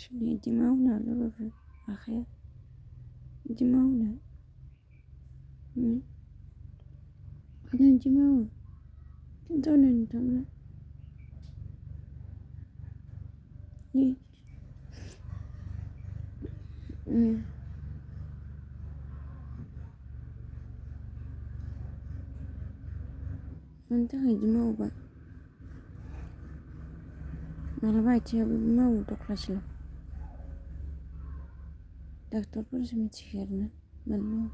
सुनि इदि मावना लोगोफोर आखाइया इदि मावना मानो इदि मावो खिन्थानो नोंथांमोना मानि थाखाय इदि मावोबा मालाबा आथिङाबो मावो दख्लासेल' डाक्टरफोरसो मिथिगो आरोना मानो मावो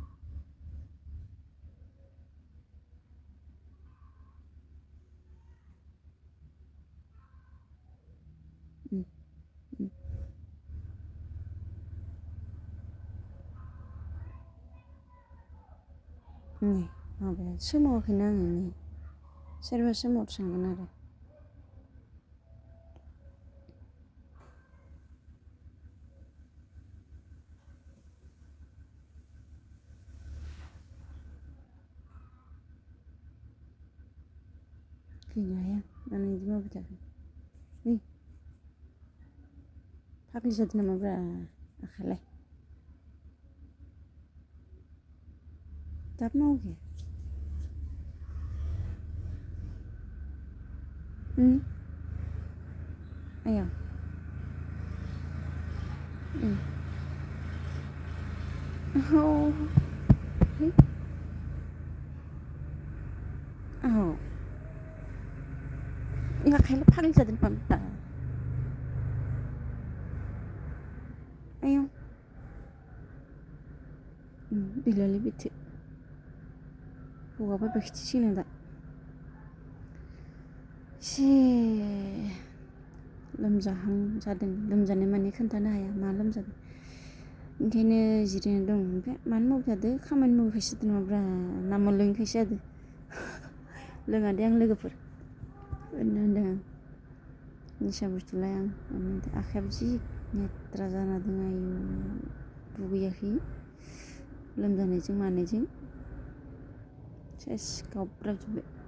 नै माबाया सोमावाखैनो आङो नै सोरबा सोमावथ्रांगोन आरो फैनो हाया मानो इदि मावबाय थाखो नै फाग्लि जादों नामाब्रा आखाइयालाय दाबो मावाखै आया आखाइयालाय फाग्लि जादों नामा आयौ बिलालि बिथो हौवाबा खिथिसिगोन दा एसे लोमजाहां जादों लोमजानाय माने खोन्थानो हाया मा लोमजादों ओंखायनो जिरायना दं ओमफ्राय मानो मावबाय थादो खामानि मावैखायसो जादों नामाब्रा ना मोनलोङैखायसो जादों लोङा दे आं लोगोफोर ओरैनो होनदों आं निसा बुस्थुलाय आं आखाइयाबो जि नेथ्रा जाना दं आयु दुगैयाखै लोमजानायजों मानायजों सेस गाबब्राजोब्बाय